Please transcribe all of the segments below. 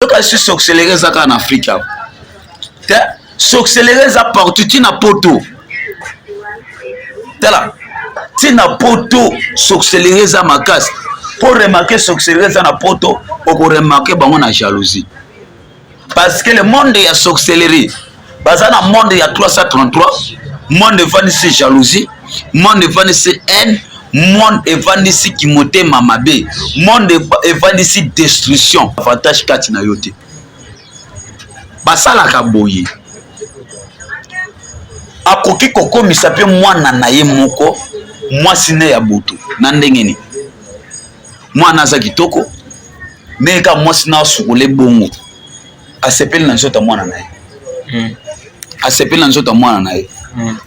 Yoka si sorcellerie eza kaka na Afrique awa te, sorcellerie eza partout ti na poto. Tala ti na poto sorcellerie eza makasi. Po remarquer sorcellerie eza na poto, oko remarquer bango na jalousie. Parce que le monde ya sorcellerie baza na monde ya 333, monde evandisi jalousie, monde evandisi haine, monde evandisi kimotema mabe, monde evandisi destruction. Avantage kati na yo te. Basalaka boye, akoki kokomisa mpe mwana na ye moko mwasi ne ya butu na ndenge nini? Mwana aza kitoko ndenge kaka mwasi na asukole bongo asepeli na nzoto ya mwana na ye, asepeli na nzoto ya mwana na ye,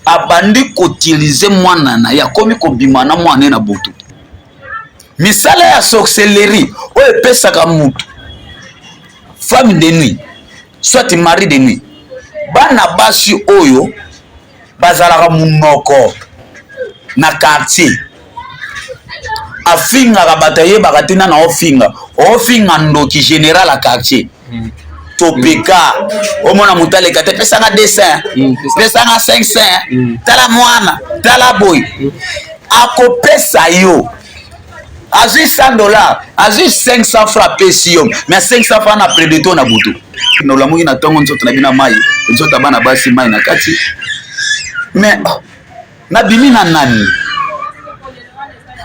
abandi koutilize mwana na ye, akomi kobima na mwana ye na butu. Misala ya sorcellerie oyo epesaka mutu femme de nuit soit mari de nuit, bana basi oyo bazalaka munoko na quartier, afingaka bato ayebaka te nana ofinga ofinga ndoki général ya quartier. Topeka omona moto aleka te, pesanga 200, pesanga 500, tala mwana tala boye, akopesa yo. Azwi 100 $, azwi 500 francs, apesi yo, mais 500 francs na predeto na butu. Nolamuki na ntongo, nzoto na bino mai, nzoto ya bana basi mai na kati, mais oh, nabimi na nani?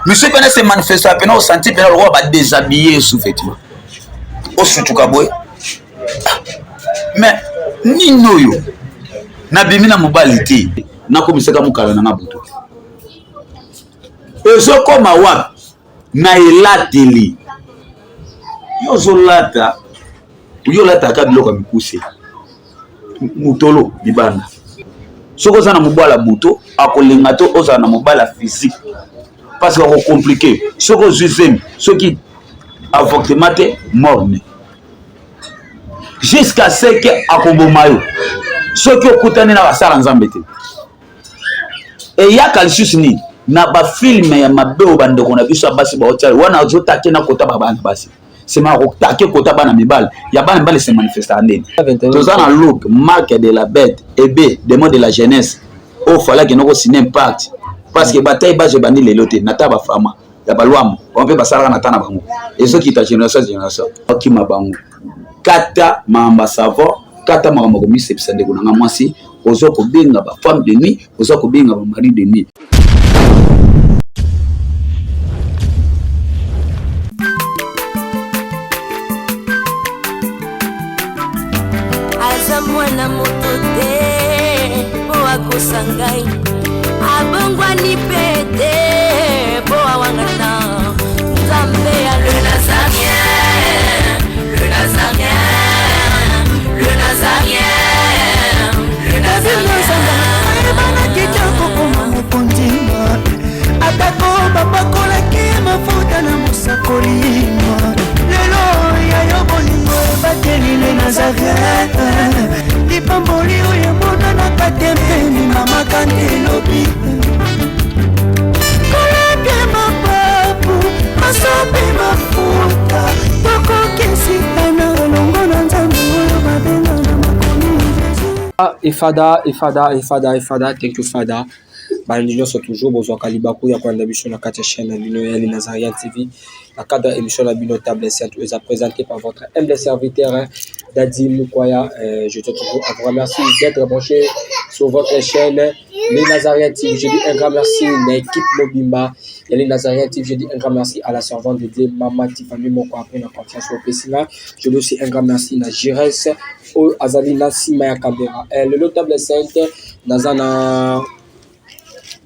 Monsieur pene se manifesta pene, osanti pene lokola badéshabille sous-vêtement, osutuka boye, mais nini oyo? Nabimi na mobali te, nakomisaka mokala na nga butu. Ezokoma wapi? Na elateli yo ozolata, yo olataka biloko ya mikuse, mutolo libanda. Soki oza na mobali ya butu, akolinga te ozala na mobali ya physique, parce que akocompliquer. Soki ozwi zemi, soki avortement te, morne jusqu'à ce que akoboma yo. Soki okutani na basala Nzambe te, eyaka lisusu nini? Na bafilms ya mabe oyo bandeko na biso ya basi baotia wana, azotake na kota babana basi, sema akotake kota bana mibali ya bana mibali. Se manifestaka ndeni? Toza na look marque de la bête ebe démon de la jeunesse oyo falaki noko signer impact, parce que bataille base ebandi lelo te. Na ta bafama ya balwambo bango mpe basalaka na ta na bango, ezokita génération génération. Okima bango, kata makambo savon, kata makambo komisepisa. Ndeko na nga mwasi, oza kobenga bafemme de nuit, oza kobenga bamari de nuit. Aza mwana moto te mpo akosa ngai, abongwani mpe te mpo awangana Nzambe ya le Nazarien, le Nazarien, le Nazarien, le Nazarien. Ayebanaki te kokoma mokonzi, atako bapakolaki mafuta na mosakoli. Lelo ya yo bolingo ebateli le Nazarien, lipamboli oyo emonanaka te mpeni mama kante elobi kolapia mapapu masope mafuta tokokesitana elongo na Nzambe oyo babenga na makomi Jésus. Efada, efada, efada, efada, thank you Father. Balandi nyonso, toujours bozwaka libaku ya kolanda biso na kati ya chaîne na bino ya Nazarian TV, na cadre ya émission na bino Table Sainte, oyo eza présenté par votre humble serviteur, hein, Dadi Mukwaya. Je tiens toujours à vous remercier d'être branché sur votre chaîne Les Nazariens TV. Je dis un grand merci à l'équipe mobimba ya Les Nazariens TV. Je dis un grand merci à la servante de Dieu, Mama Tiffany Moko, après la confiance au Pesina. Je dis aussi un grand merci à Jires oyo azali na nsima ya caméra. Lelo Table Sainte, naza na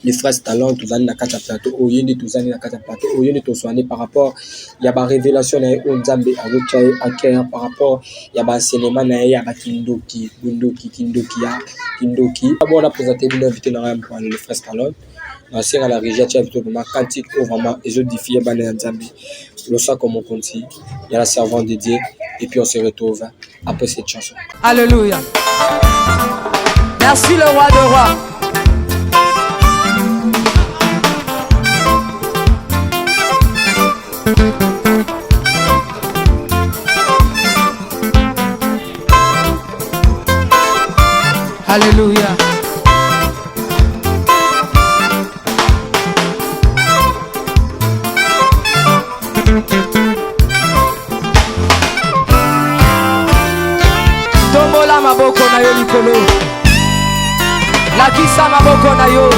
les frères talent. Tozali na kati ya plateau oyo, ye nde tozali na kati ya plateau oyo, ye nde toswani par rapport ya barévélation na ye oyo Nzambe azotia ye à cœur, par rapport ya baenseignement na ye ya bakindoki, bondoki, kindoki ya kindoki. Bon, na présente bino invité na ngai ya mokolo, le frère Talon. Nasenga na régie atia plutôt vraiment cantique oyo vraiment ezodifie bana ya Nzambe. Losako mokonzi ya la servante de Dieu, et puis on se retrouve après cette chanson. Alléluia. Merci le roi de rois. Alléluia. Tombola maboko na yo likolo. Lakisa maboko na yo.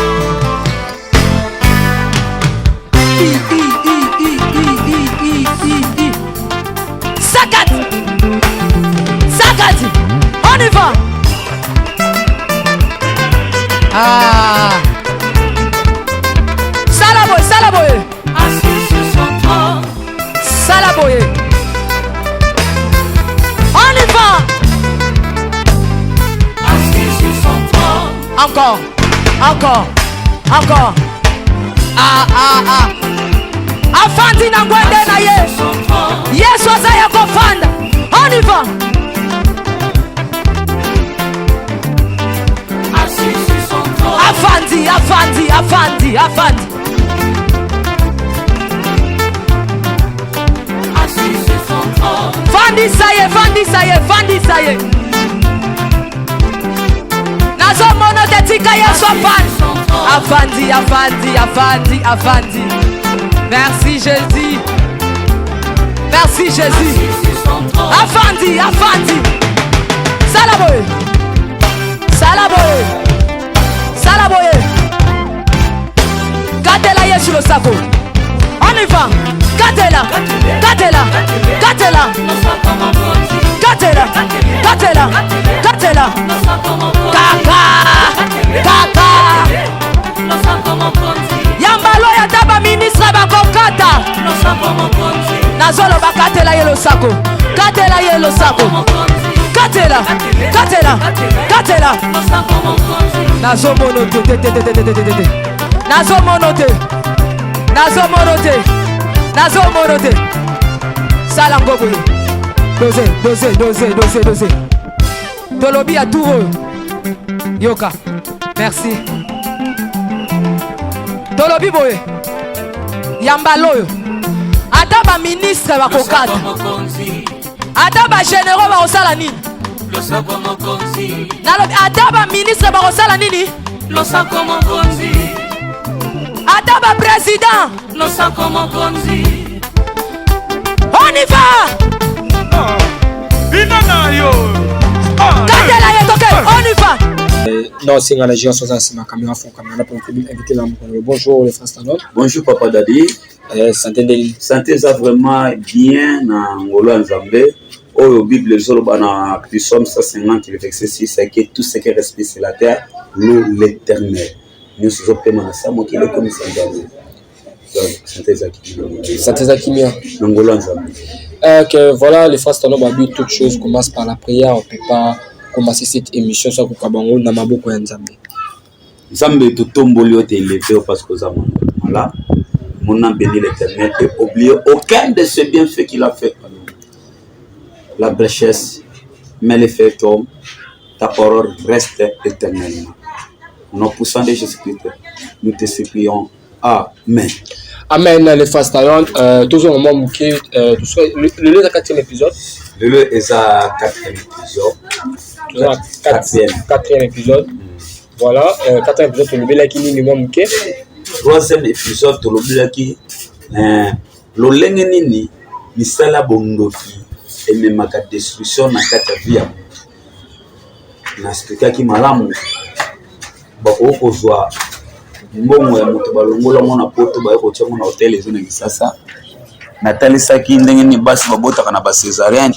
I, I, I, I, I, I, I, I, I. Sakati. Sakati. On y va. Ah. Sala boye, sala boye. Assis sur son trône. Sala boye. On y va. Assis sur son trône. Encore. Encore. Encore. Ah ah ah. Afandi na ngwende na ye. Son trône. Yesu aza ya kofanda. On y va. Assis sur son trône. Afandi, afandi, afandi, afandi. Assis sur son trône. Fandisa ye, fandisa ye, fandisa ye. Nazomona te tika Yesu afandi. Afandi, afandi, afandi, afandi. Merci Jésus. Merci Jésus. Assis sur son trône. Afandi, afandi. Sala boye. Sala boye. Sala boye. Katela Yesu losako. On y va. Katela. Katela. Katela. Losako mokonzi. Katela. Katela. Katela. Losako mokonzi. Kaka. Kaka. Losako mokonzi. Yambalo ya ta ba ministre bakokata. Losako mokonzi. Nazoloba katela ye losako. Katela ye losako. Mokonzi. Katela. Katela. Katela. Losako mokonzi. Nazomono te te te te te te te te te. Nazomono te. Nazomono te. Nazomono te. Sala ngo boye. Doze, doze, doze, doze, doze. Tolobi ya tour oyo. Yoka. Merci. Tolobi boye. Yambala oyo. Ata ba ministre bakokata. Losako mokonzi. Ata ba généraux bakosala nini? Losako mokonzi. Nalobi ata ba ministre bakosala nini? Losako mokonzi. Ata ba président. Losako mokonzi. On y va! Bina na yo. Katela ye toke, on y va! Non, c'est la gérance oza nsima caméra fond caméra pour invité na mokolo. Bonjour les frères Stallone. Bonjour papa Dadi. Santé ndeli. Santé eza vraiment bien na ngolo ya Nzambe. Oyo Bible ezoloba na Psaume 150 le verset 6 que tout ce qui respire sur la terre loue l'Éternel. Nyonso ezopema na sa mokili ekomisa Nzambe. Donc santé eza kimia. Santé eza kimia. Na ngolo ya Nzambe. Que voilà les frères Stallone babi toute chose commence par la prière, on peut pas commencer cette émission sans kokabango na maboko ya Nzambe. Nzambe totomboli yo te élevé parce que oza mwana. Voilà. Mon âme bénit l'Éternel et oubliez aucun de ses bienfaits qu'il a fait. La richesse, mais les faits tombent, ta parole reste éternellement. Au nom puissant de Jésus-Christ, nous te supplions. Amen. Amen, les frères Stallone. Toujours un moment mouké, le lieu est quatrième épisode. Le lieu est à quatrième épisode. Toujours à Quatrième. quatrième épisode. Voilà, quatrième épisode, le bel akini, le moment mouké. Troisième épisode, le bel akini, lolenge nini misala bondoki ememaka destruction na kati ya vie ya moto. Na expliquaki malamu bakoki kozwa mbongo ya moto balongola ngo na poto baye kotia ngo na hotel ezo na Kinshasa. Natalisaki ndenge nini basi babotaka na ba césarienne.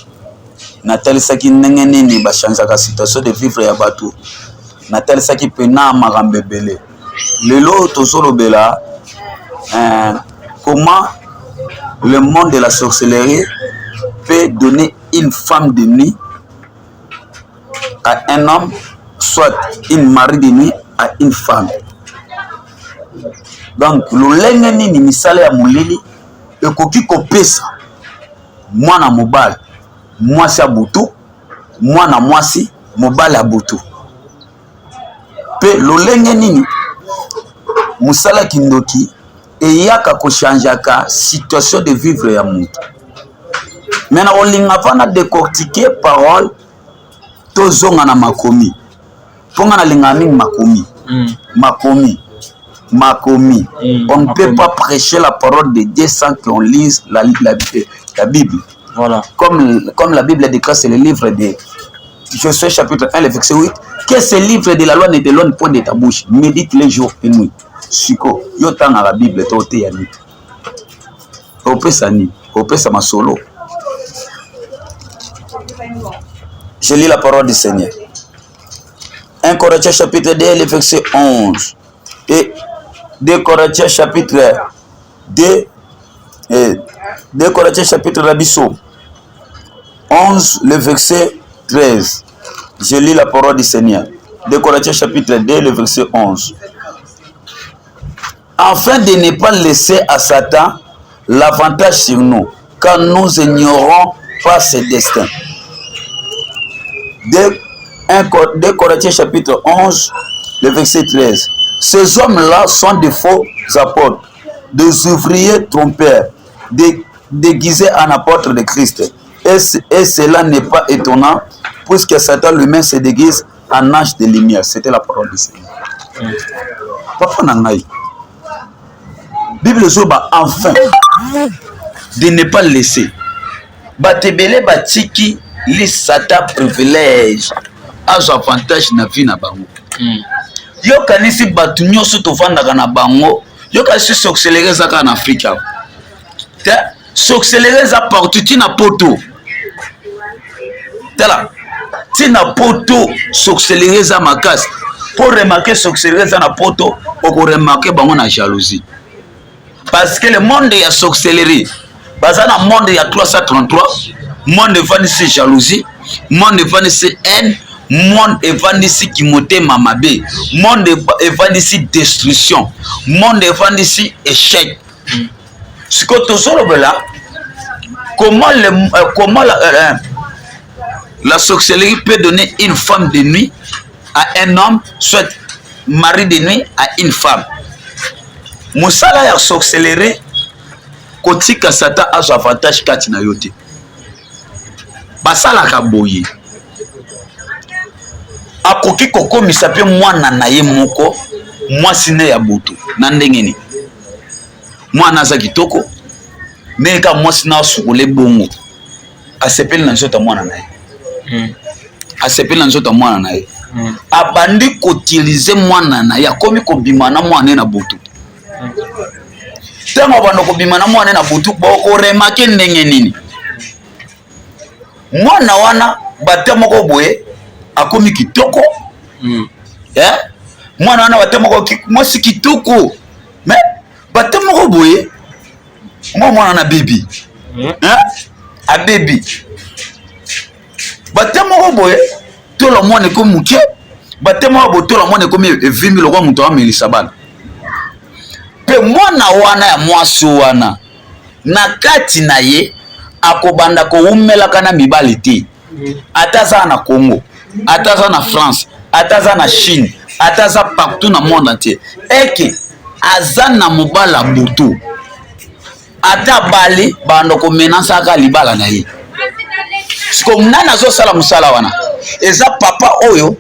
Natalisaki ndenge nini bachangeaka situation de vivre ya bato. Natalisaki pena makambo ebele. Lelo tozolobela comment le monde de la sorcellerie peut donner une femme de nuit à un homme, soit une mari de nuit à une femme. Donc lolenge nini misala ya molili ekoki kopesa mwana mobali mwasi ya butu, mwana mwasi mobali ya butu, pe lolenge nini mosala kindoki eyaka kochangeaka situation de vivre ya moto. Mais na kolinga mpona décortiquer parole, tozonga na makomi. Mpo nga nalingaka mingi makomi. Makomi. Makomi. On ne peut pas prêcher la parole de Dieu sans qu'on lise la Bible. Voilà. Comme la Bible déclare, c'est le livre de Josué chapitre 1, le verset 8, que ce livre de la loi ne t'éloigne point de ta bouche, médite les jours et nuit. Siko, yo tanga la Bible, to te ya nini? Opesa nini? Opesa masolo. Je lis la parole du Seigneur. 1 Corinthiens chapitre 2, le verset 11. Et 2 Corinthiens chapitre 2, et 2 Corinthiens chapitre Rabiso 11, le verset 13. Je lis la parole du Seigneur. 2 Corinthiens chapitre 2, le verset 11. Afin de ne pas laisser à Satan l'avantage sur nous, car nous ignorons pas ses destins. 2 Corinthiens chapitre 11, le verset 13. Ces hommes-là sont des faux apôtres, des ouvriers trompeurs, déguisés en apôtres de Christ. Et cela n'est pas étonnant, puisque Satan lui-même se déguise en ange de lumière. C'était la parole du Seigneur. Papa na ngai, Bible ezoba enfin de ne pas laisser bato ebele batiki li Satan privilège azwa avantage na vie na bango. Yokanisi bato nyonso tovandaka na bango, yokanisi sorcellerie eza kaka na Afrique awa te. Sorcellerie eza partout, ntina poto, tala ntina poto, sorcellerie eza makasi. Po remarquer sorcellerie eza na poto, okoremarquer bango na jalousie, parce que le monde ya sorcellerie baza na monde ya 333, monde evandisi jalousie, monde evandisi haine, monde evandisi kimotema mabe, monde evandisi destruction, monde evandisi échec. Sikoyo tozolobela comment la sorcellerie peut donner une femme de nuit à un homme, soit mari de nuit à une femme. Mosala ya sorcellerie, kotika Satan azwa avantage kati na yo te. Basalaka boye: akoki kokomisa mpe mwana na ye moko mwasi ne ya butu. Na ndenge nini? Mwana aza kitoko, ndenge kaka mwasi na asukole bongo, asepeli na nzoto ya mwana na ye. Asepeli na nzoto ya mwana na ye. Abandi koutiliser mwana na ye, akomi kobima na mwana ye na butu. Ntango abanda kobima na mwana ye na butu, bokoremarquer ndenge nini mwana wana bate moko boye akomi kitoko. Eh? Mwana wana bate moko mwasi kitoko, mais bate moko boye mwa mwana na bebi. Eh? Abebi bate moko boye, tola mwana ekomi moke, bate moko boye, tola mwana ekomi evimbi lokola moto amelisa bana. Mpe mwana wana ya mwasi wana, na kati na ye akobanda kowumelaka na mibali te. Ata aza na Congo, ata aza na France, ata aza na Chine, ata aza partout na monde entier, eke aza na mobala butu, ata bali banda komenasaka libala na ye. Siko nani azosala mosala wana? Eza papa oyo,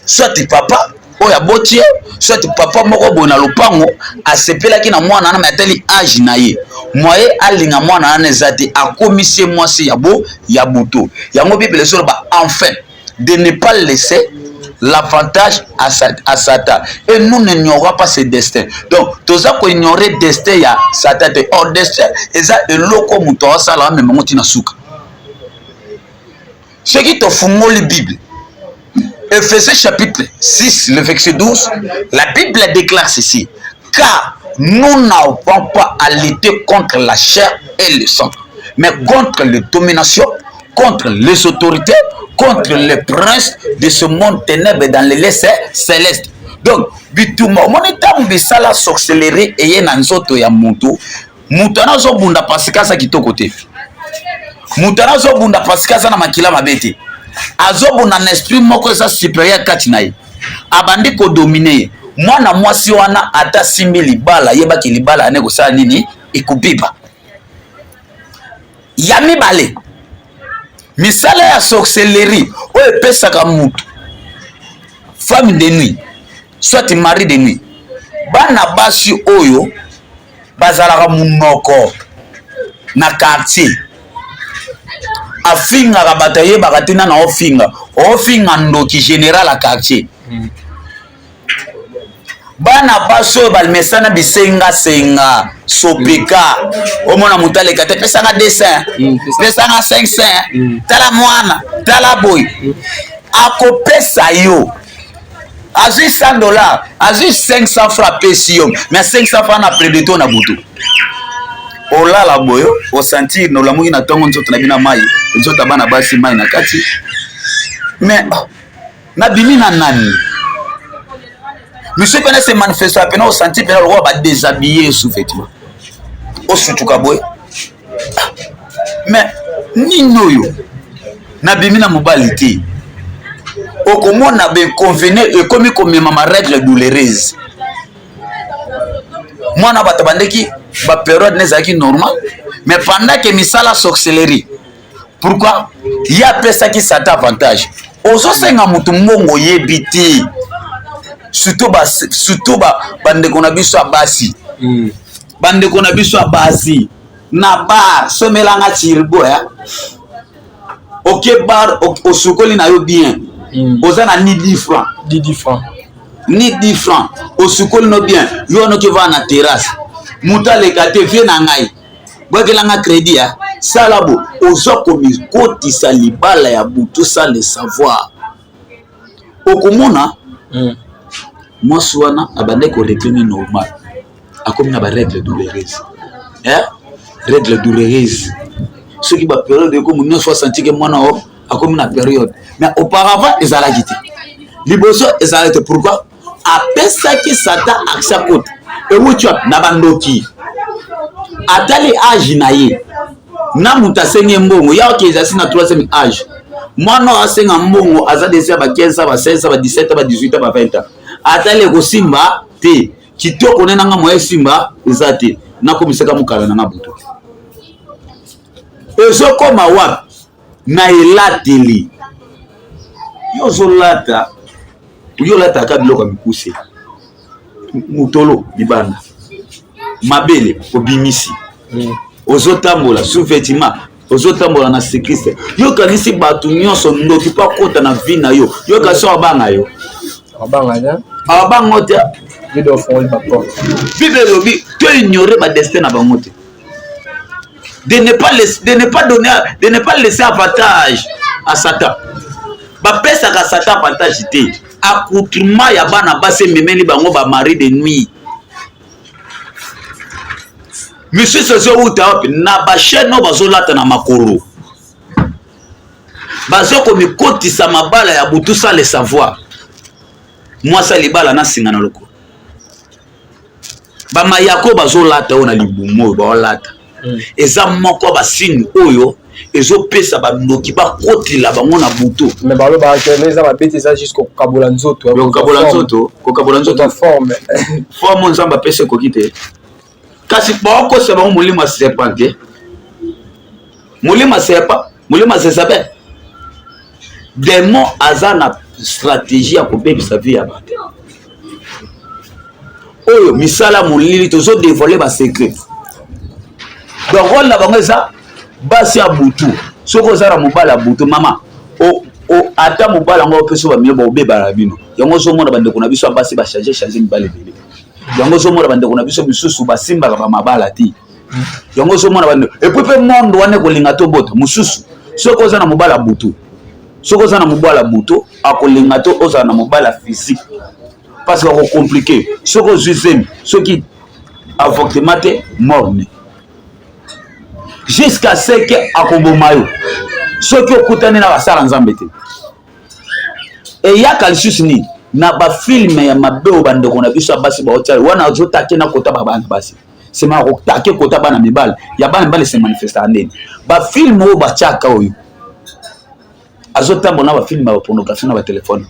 soit papa oyo aboti ye, soit papa moko boye na lopango asepelaki na mwana wana, me atali age na ye, moye alinga mwana wana eza te, akomisi ye mwasi ya bo ya butu. Yango Bible ezoloba enfin de ne pas laisser l'avantage à Satan et nous n'ignorons pas ce destin. Donc toza koignorer destin ya Satan te. Or destin eza eloko moto asala, amemango ntina suka. Soki tofungoli Bible, Ephésiens chapitre 6, le verset 12, la Bible déclare ceci: car nous n'avons pas à lutter contre la chair et le sang, mais contre les dominations, contre les autorités, contre les princes de ce monde ténèbres dans les lieux célestes. Donc bitumba, omoni ntango bisala sorcellerie eye na nzoto ya motu, moto wana azobunda parce que aza kitoko te, moto wana azobunda parce que aza na makila mabe te, azobunda na esprit moko eza supérieur kati na ye, abandi kodominer ye. Mwana mwasi wana, ata asimbi libala, yebaki libala ane kosala nini? Ekobiba. Ya mibale, misala ya sorcellerie oyo epesaka mutu Femme de nuit soit mari de nuit, bana basi oyo bazalaka munoko na quartier, afingaka bato ayebaka te nana ofinga ofinga ndoki général ya quartier. Bana basi oyo bamesana bisengasenga sopeka, omona moto aleka te, pesanga 200, pesanga 500, tala mwana, tala boye, akopesa yo. Azwi 100 $, azwi 500 francs, apesi yo, mais 500 francs na prédito na butu olala boyo, osentir na olamuki na ntongo, nzoto na bino mai, nzoto ya bana basi mai na kati. Mais oh, nabimi na nani? Monsieur pene se manifesta pene, osentir pene lokola badéshabille sous-vêtement, osutuka boye. Mais nini oyo nabimi na mobali te? Okomona bainconvénient ekomi komema ma règle douloureuse. Mwana bato bandeki bapériode ne ezalaki normal, mais pendant ke misala sorcellerie. Pourquoi ye apesaki Satan avantage? Ozosenga motu mbongo, oyebi te, surtout bandeko na biso ya basi. Bandeko na biso ya basi na bar, somelanga turbo ya oke bar, osukoli na yo bien, oza na ni 10 francs. 10 francs. Ni 10 francs, osukoli no bien, yo wana oke vaa na terrasse, moto aleka te, vie na ngai bwakelanga crédit ya sala bo, oza komikotisa libala ya butu sans le savoir. Okomona mwasi wana abandaki koréclamer normal, akomi na barègle douloureuse, eh? Règle douloureuse, soki bapériode ekomi nyonso, asanti ke mwana o akomi na période, mais auparavant ezalaki te, liboso ezalaki te. Pourquoi apesaki Satan accès? Akota ewuti wapi? Na bandoki. Atali age na ye na moto asengi mbongo ya oke, ezali na troisième âge. Mwana oyo asenga mbongo aza déjà ba 15, ba 16, ba 17, ba 18, ba 20 ans. Atali ekosimba te, kitoko nde nanga moya esimba eza te, nakomisaka mokala nanga butu. Ezokoma wapi? Na elateli. Yo ozolata, yo olataka biloko ya mikuse, mutolo libanda, mabele obimisi, ozotambola sous-vêtement, ozotambola na cycliste. Yokanisi bato nyonso ndoki mpo akota na vie na yo. Yokanisi abanga yo. Abanga. Abango te. Ye ofongoli baporte. Bible elobi to ignore badestin na bango te, de ne pas donner, de ne pas laisser avantage à Satan. Bapesaka Satan avantage te. Accoutrement ya bana basi ememeli bango bamari de nuit. Misusu ezowuta wapi? Na bachaîne oyo bazolata na makolo, baza komikotisa mabala ya butu sans le savoir. Mwasi ya libala na singa na lokolo, bamayako oyo bazolata oyo na libumu oyo baolata, eza moko ya basigne oyo ezopesa bandoki bakotela bango na butu. Mais balobaka ke eza mabe te, eza juste kokabola nzoto. Kokabola nzoto, kokabola nzoto. Forme. Forme Nzambe apesa ekoki te, kasi baokosa bango molimo ya serpent te, molimo ya serpent, molimo ya Jezabel. Démon aza na stratégie ya kobebisa vie ya bato oyo misala molili. Tozodévoiler basecret. Donc rôle na bango eza basi ya butu. Soki oza na mobali ya butu, mama, ata mobali yango opesi bamio, baobebana na bino. Yango ozomona bandeko na biso ya basi bachange change mibali ebele. Yango ozomona bandeko na biso misusu basimbaka bamabala te. Yango ozomona bandeko. Et puis mpe monde wana ekolinga tobota mosusu. Soki oza na mobali ya butu, soki oza na mobali ya butu, akolinga te ozala na mobali ya physique, parce que akocompliquer. Soki ozwi zemi, soki avortement te, mort-né, jusqu'à ce que akoboma yo soki okutani na basala Nzambe te. Eyaka lisusu nini? Na bafilm ya mabe oyo bandeko na biso ya basi baotia wana, azotake na kota babana basi, sema akotake kota bana mibale ya bana mibale, se manifestaka ndeni bafilm oyo batiaka, oyo azotambola na bafilm ya bapornographie na batelefone.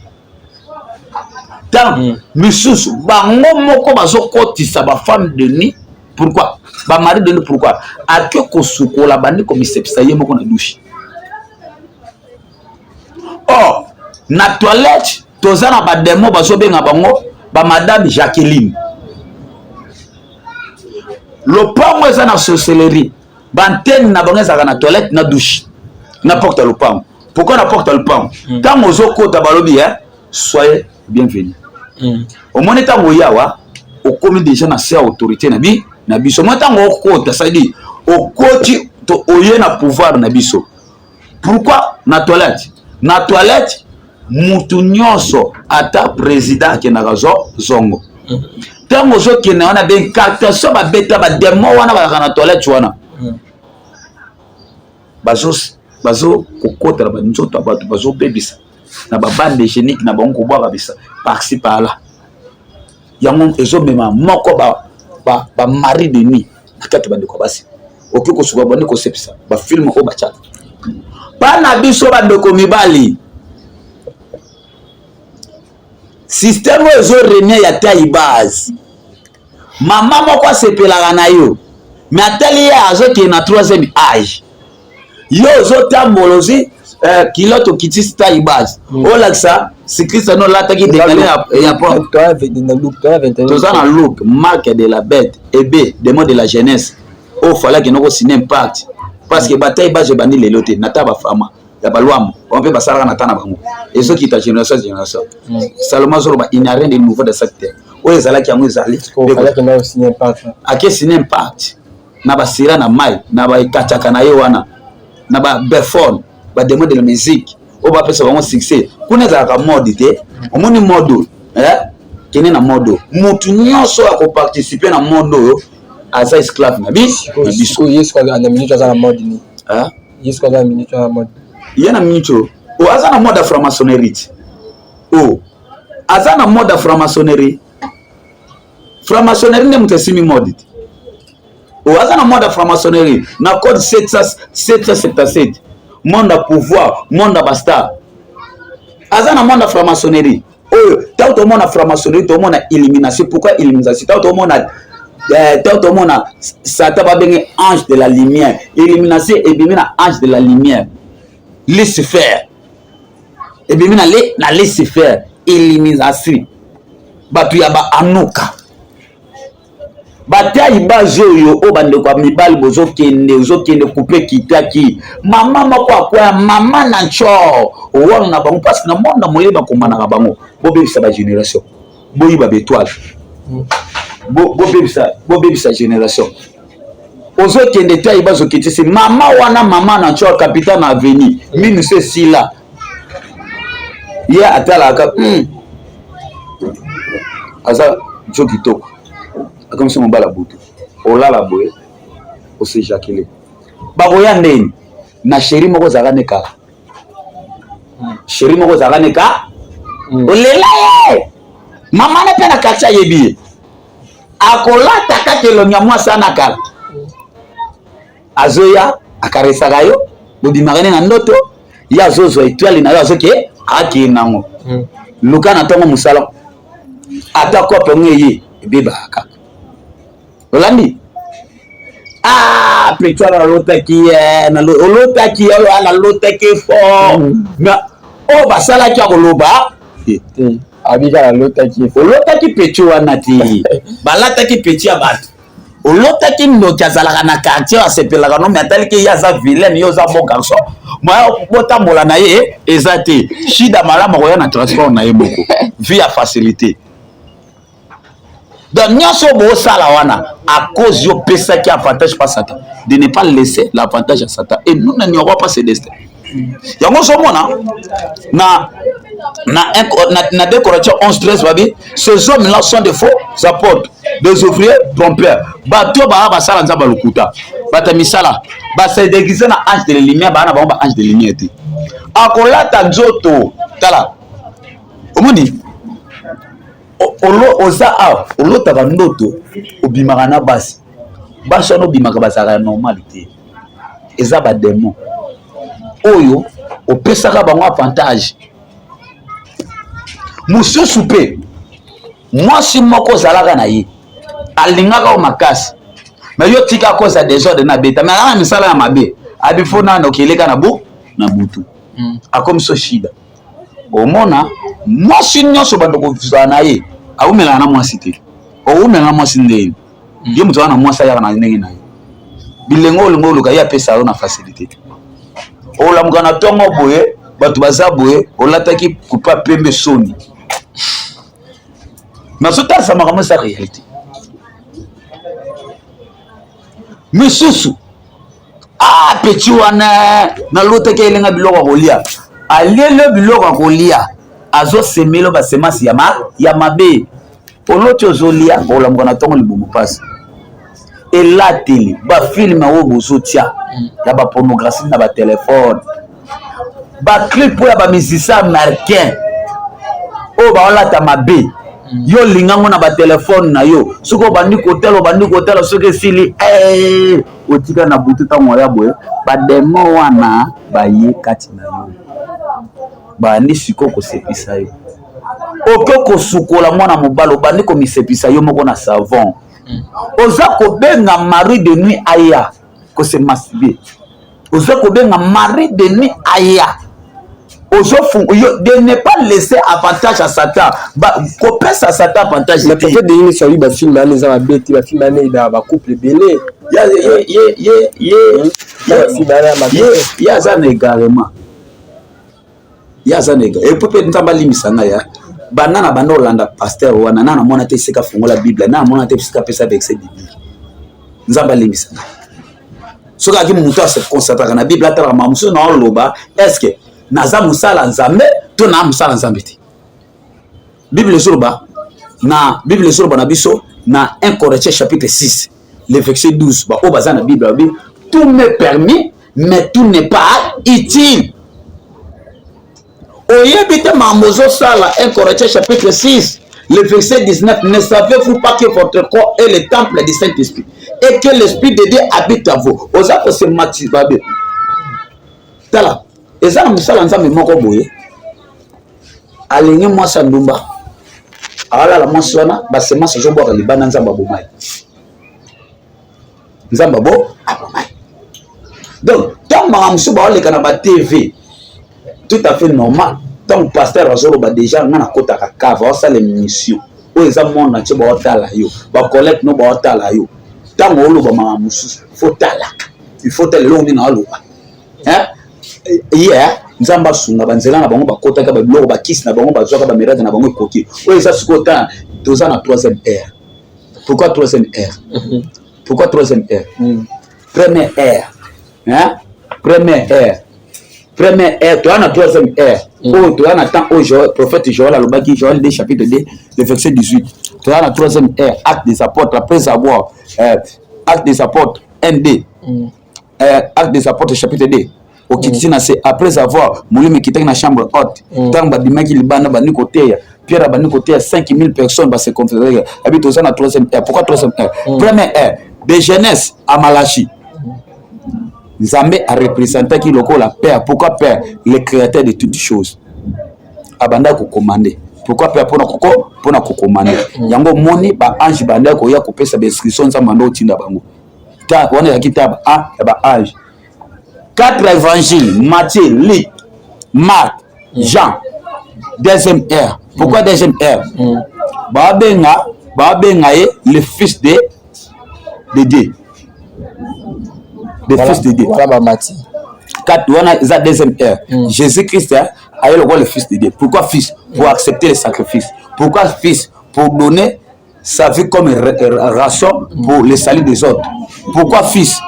Ntango misusu bango moko bazokotisa bafemme de nuit. Pourquoi bamari de nuit? Pourquoi ake kosukola, bandi komisepisa ye moko na douche? Or na toilette. Toza na bademo bazobenga bango ba madame Jacqueline. Lopango eza na sorcellerie, bantene na bango ezalaka na toilette na douche na porte ya lopango. Pourquoi na porte ya lopango? Ntango ozokota balobi eh, soyez bienvenu. Omoni ntango oyawa okomi déjà na se ya autorité na bi na biso. Omoni ntango okota, c'est-à-dire okoti to oye na pouvoir na biso. Pourquoi na toilette? Na toilette mutu nyonso ata président akendaka zongo. Ntango ozokende wana baincartation babeta bademo wana bazalaka na toilette wana, bazo kokota na banzoto ya bato, bazobebisa na babande hygiénique na bango, kobwaka bisa par-ci par-là. Yango ezomema moko bamari de nuit na kati ya bandeko ya basi. Okoki kosuka bandi kosepisa bafilm oyo batiaka bana biso bandeko mibali. Système oyo ezorenie ya taille base, mama moko asepelaka na yo, me atali ye azokende na troisième âge, yo ozotambola ozwi kilote, okitisi taille base, olakisa cycliste no olataki décalé ya porte. Toza na look marque de la bête ebe démon de la jeunesse oyo falaki noko signer impact, parce que bataille base ebandi lelo te. Na ta bafama ya balwambo bango mpe basalaka na ta na bango, ezokita génération génération. Salomo azoloba: il n'y a rien de nouveau de cette terre. Oyo ezalaki yango ezali. Ake signer impact na basira na mai na baekataka na ye wana na babefone, badémon de la musique oyo bapesa bango succès. Kuna ezalaka mode te. Omoni mode, eh? Kende na mode oyo, motu nyonso oyo akoparticipe na mode oyo aza esclave na biso. Yesu na minute aza na mode nini? Ah? Yesu aza na minute aza na mode? Ye na minute oyo, o aza na mode ya franc-maçonnerie ti. O aza na mode ya franc-maçonnerie. Franc-maçonnerie nde moto esimi mode te. O aza na mode ya franc-maçonnerie na code 777, monde ya pouvoir, monde ya bastar. Aza na monde ya franc-maçonnerie oyo. Ntango tomona franc-maçonnerie, tomona illumination. Pourquoi illumination? Ntango tomona Satan babenge ange de la lumière, illumination ebimi na ange de la lumière. Lucifer ebimi na Lucifer. Illumination, bato ya baanuka bataille base oyo. Oyo bandeko ya mibali bozokende, ozokende coupe kitaki mama moko akwaya mama na ncor wana na bango, parce na monde na moyeli bakombanaka bango. Bobebisa bagénération, boyiba baétoile, bobebisa génération. Ozokende taille bazokitisi mama wana, mama na ncor, capitaine na avenir minu so esila ye atalaka, aza jo kitoko, akomisi mobala butu olala boye, osejakile bakoya ndeni na chéri moko ozalaka ne kala, chéri moko ozalaka ne ka olela ye, mama na mpe na quartier ayebi ye, akolata kaka elongi ya mwasi ana kala, azoya akaresaka yo, bobimaka ne na ndoto, ye azozwa étoile na yo, azoke akende nango. Luka na ntongo mosala, ata kope yango eye ebebaka kaka. Olandi, ah, petit wana nalotaki ye, olotaki ye oyo, nalotaki fort, mais oyo basalaki ya koloba. Abika nalotaki. Olotaki petit wana te, balataki petit ya bato. Olotaki ndoki azalaka na quartier, asepelaka no, me ataliki ye aza vilaine, ye oza bon garçon, moya botambola na ye eza te. Shida malamu akoya na transport na ye moko, vie ya facilité. Donc nyonso oyo bosala wana, à cause yo opesaki avantage pa Satan. De ne pas laisser l'avantage à Satan, et nous n'ignorons pas ce destin. Yango ozomona na 2 Corinthiens 11 13, babi: ces hommes là sont des faux apôtres, des ouvriers trompeurs. Bato baa basala nzambe ya lokuta, bato ya misala basedéguise na ange de la lumière, baa na bango ba ange de lumière te. Akolata nzoto, tala, omoni oza awa, olotaka ndoto, obimaka na basi. Basi wana obimaka bazalaka ya normal te, eza badémon oyo opesaka bango avantage. Mosusu mpe mwasi moko ozalaka na ye, alingaka yo makasi, me yo tika koza désordre na beta, me azalaka na misala ya mabe, abifo nano okeleka na butu, akomi so shida. Omona Mwasi nyonso bando kozala na ye, awumelaka na mwasi te. Owumelaka na mwasi ndenge ye moto aza na mwasi ayaka na ndenge na ye. Bilengo olingo oluka ye apesa yo na facilité. Olamuka na ntongo boye, bato baza boye, olataki kupa pembe soni. Nazotalisa makambo eza réalité. Misusu ah petit wana nalotaki elenga biloko ya kolia, aliele biloko ya kolia, azosemelo basemasi ya, ma, ya mabe. Oloti ozolia, olamuka na ntongo libumu mpasi. Elateli bafilme oyo bozotia ya bapornographie na batelefone, baclip oyo ya bamusicien américain oyo baolata mabe, yo olinga ngo na batelefone na yo. Soki obandi kotala, obandi kotala, soki esili, eh, otika na butu. Ntango oya boye, bademo wana baye kati na yo, bandi sikoyo kosepisa yo. Oke kosukola mwana mobali, obandi komisepisa yo moko na savon, oza kobenga mari de nuit aya kose masturber, oza kobenga mari de nuit aya ozofunga. De ne pas laisser avantage à Satan, kopesa Satan avantage. Mais peut-être Denis Sawi, bafilme wana eza mabe te, bafilme wana eyedaka bacouple ebele. Ye aza na égarement, ye aza na égarement. Et puis mpe Nzambe alimbisa ngai ya banda na banda olanda pasteur wana, na namona te esika afungola Bible, na namona te esika apesa verset biblique. Nzambe alimbisa ngai soki aki moto ase concentraka na Bible, atalaka makambo mosusu na oloba: est ce que naza mosala Nzambe to na mosala Nzambe te? Bible ezoloba na Bible ezoloba na biso na 1 Corinthiens chapitre 6, le verset 12. Baoyo baza na Bible babi: tout m'est permis, mais tout n'est pas utile. Oyebi te makambo ozosala. 1 Corinthiens chapitre 6, le verset 19: ne savez-vous pas que votre corps est le temple du Saint-Esprit et que l'Esprit de Dieu habite à vous? Oza kose masturber. Tala, eza na mosala Nzambe moko boye, alingi mwasi ya ndumba, alala mwasi wana, basemence ezobwaka libanda. Nzambe abomai, Nzambe abo abomai. Donc ntango makambo mosusu baoleka na batv, tout à fait normal. Ntango pasteur azoloba déjà, nga nakotaka cave, aosala émission oyo eza monde entier baotala yo, bacollègue no baotala yo. Ntango oloba makambo mosusu, faut talaka, il faut tala eloko nini aoloba ye. Nzambe asunga. Banzela na bango bakotaka babiloko, bakisi na bango bazwaka, bamirage na bango ekoki. Oyo eza sikoyo ta toza na troisième ère. Pourquoi troisième ère? Pourquoi troisième ère? Première ère, hein? Première ère, première ère, toza na troisième ère oyo toza na temps oyo prophète Joël alobaki, Joël 2, chapitre 2, le verset 18. Toza na troisième ère. Acte des Apôtres, après avoir Acte des Apôtres 1 2, Acte des Apôtres chapitre 2, okitisi na se, après avoir molimo ekitaki na chambre haute, ntango babimaki libanda, bandi koteya, Pierre abandi koteya, 5000 personnes base confédéré abi. Toza na troisième ère. Pourquoi troisième ère? Première ère, de Genèse à Malachie, Nzambe areprésentaki lokola Père. Pourquoi Père? Le créateur de toutes choses, abanda kocommander. Pourquoi Père? Mpona koko, mpona kocommander. Yango omoni baange banda koya kopesa bainstruction, Nzambe anda otinda bango. Wana ezalaki ta a ya baange. Quatre évangiles: Matthieu, Luc, Marc, Jean. Deuxième ère. Pourquoi deuxième ère? Babenga ye le Fils de Dieu, le Fils de Dieu. Voilà bamati. Quatre wana eza deuxième ère. Jésus Christ aye lokola le Fils de Dieu. Pourquoi Fils? Pour accepter le sacrifice. Pourquoi Fils? Pour donner sa vie comme rançon pour le salut des autres. Pourquoi Fils?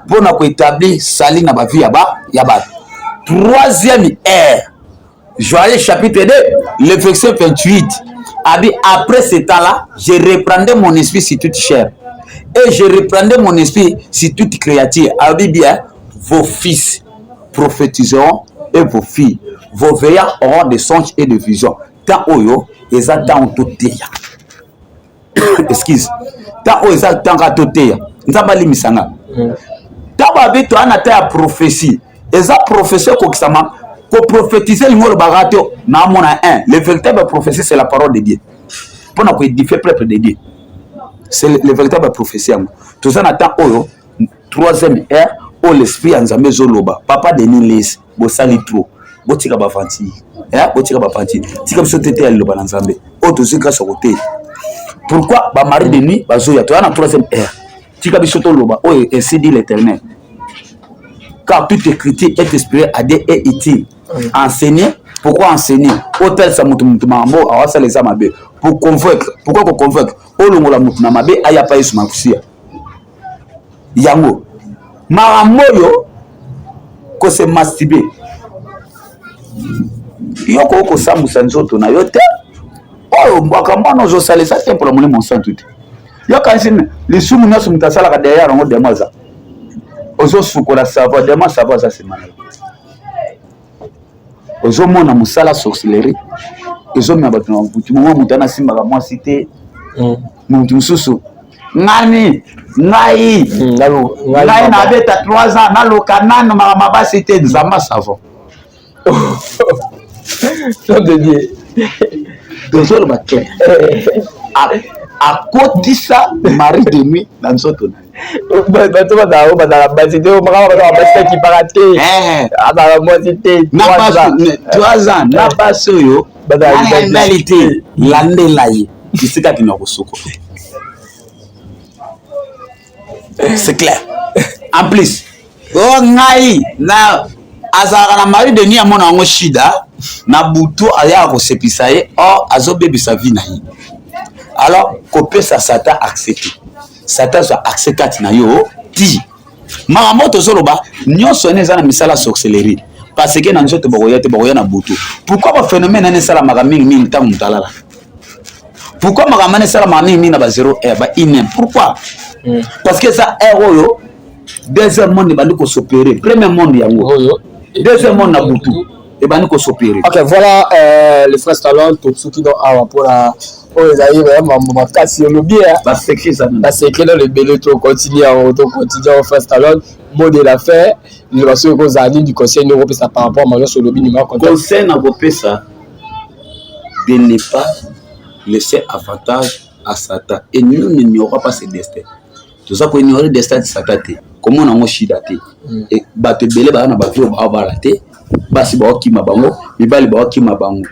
Mpona koétablir salut na bavie ya bato. Troisième ère, Joël chapitre 2, le verset 28 abi: après ce temps-là, je reprendrai mon esprit sur toute chair et je reprendrai mon esprit sur toute créature. Abi bien: vos fils prophétiseront et vos filles, vos vieillards auront des songes et des visions. Temps oyo eza ntango toteya. Excuse, temps oyo eza ntango kaka toteya. Nzambe alimbisa nga. Ntango babi toya na ta ya prophétie, eza prophétie ekokisama. Koprophétise elingi olobaka te naamona 1. Le véritable prophétie, c'est la parole de Dieu mpona koédifier peuple de Dieu. C'est le véritable prophétie. Yango toza na temps oyo, troisième ère oyo l'esprit ya Nzambe ezoloba. Papa Denis Lessie, bosali trop. Botika baventure, botika baventure, tika biso te te ya liloba na Nzambe oyo tozwi grâce ya koteya. Pourquoi bamari de nuit bazoya? Toya na troisième heure, tika biso toloba oyo ainsi dit l'Éternel, car toute écriture est inspirée à Dieu et utile. Enseigner, pourquoi enseigner? Otalisa moto, moto makambo awasala eza mabe. Pour convaincre, pourquoi koconvaincre? Olongola moto na mabe, aya pa Yesu Masiya. Yango makambo oyo kose masturber, yo koki kosambwisa nzoto na yo te. Oyo makambo wana ozosala eza te mpola Molimo Mosantu te. Yo kanisi lisumu nyonso moto asalaka, derrière yango démon aza. Ozosukola savon, démon savon aza nsima na yo. Ozomona mosala sorcellerie ezomema bato na butu. Moma moto wana asimbaka mwasi te. Moto mosusu ngani ngai ngai nabeta 3 ans, naluka nano makambo basi te. Nzamba savon. Nom de Dieu. Tozoloba clair, akotisa mari de nuit na nzoto na ye. Bato bazala oyo bazala basi te, makambo bazala basi akipaka te, azala mwasi te. 3 ans na basi oyo mibali te, landela ye bisika akenda kosuko. C'est clair. En plus o ngai na azalaka na mari de nuit, amona yango shida na butu, ayaka kosepisa ye, or azobebisa vie na ye. Alors kopesa Satan accès te. Satan azwa accès kati na yo ti makambo tozoloba nyonso wana eza na misala sorcellerie, parce que na nzoto bakoya te, bakoya na butu. Pourquoi baphénomène wana esalamaka mingimingi ntango moto alalaka? Pourquoi makambo wana esalamaka mingimingi na ba 0 heure, ba 1 heure? Pourquoi? Parce que eza heure oyo deuxième monde ebandi kos'opérer. Premier monde yango, deuxième monde na butu ebandi kos'opérer. Ok, voilà, le frère Stallone, tosuki donc awa mpona oyo ezali vraiment makasi olobi. Basecret eza. Basecret dans lebele, tocontinue yango, tocontinue yango. Frère Stallone, mot de la fin, liloba soki ekozala nini? Conseil nini okopesa par rapport ma nyonso olobi? Numéro contact? Conseil na kopesa, de ne pas laisser avantage à Satan, et nous n'ignorons pas ce destin. Toza koignorer destin de Satan te, komona yango shida te. Bato ebele baza na bavie oyo baobala te, basi baokima bango, mibali baokima bango.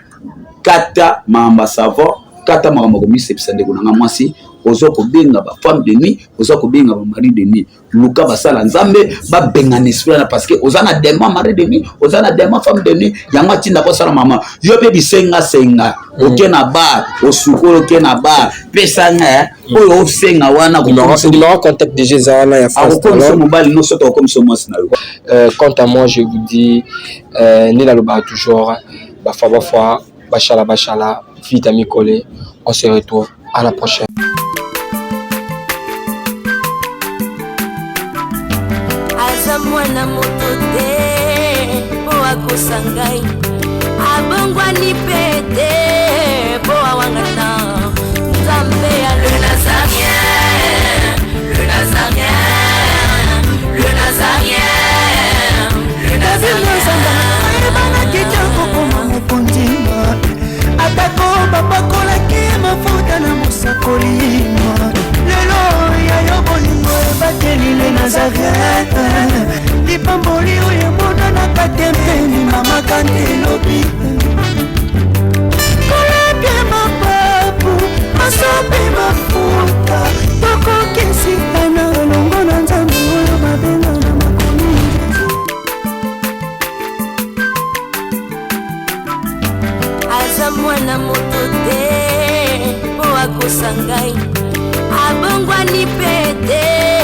Kata makambo ya savon, kata makambo ya komisepisa. Ndeko na nga mwasi, oza kobenga bafemme de nuit, oza kobenga bamari de nuit, luka basala Nzambe babengana esprit wana, parce que oza na démon mari de nuit, oza na démon femme de nuit. Yango atinda kosala mama yo mpe bisengasenga. Oke na bar, osukoli, oke na bar, pesanga oyo osenga wana. Numéro contact déjà eza wana ya. Akokomisa mobali nyonso to akokomisa mwasi na yo. Quant à moi, je vous dis, nde nalobaka toujours, bafwa bafwa, bashala bashala, vita mikole. On se retrouve à la prochaine. Aza mwana moto te mpo akosa ngai, abongwani mpe te mpo awangana Nzambe ya le Nazarien, le Nazarien, le Nazarien, le Nazarien. Ayebanaki te kokoma mokonzi, atako bapakolaki mafuta na mosakoli. Lelo ya yo bolingo ebateli le Nazaret, lipamboli oyo emonanaka te mpeni mamaka nde elobi kolapia mapapu masopi mafuta, tokokisikana elongo na Nzambe oyo babenga na makomi. Aza mwana moto te mpo akosa ngai, abongwani mpe te.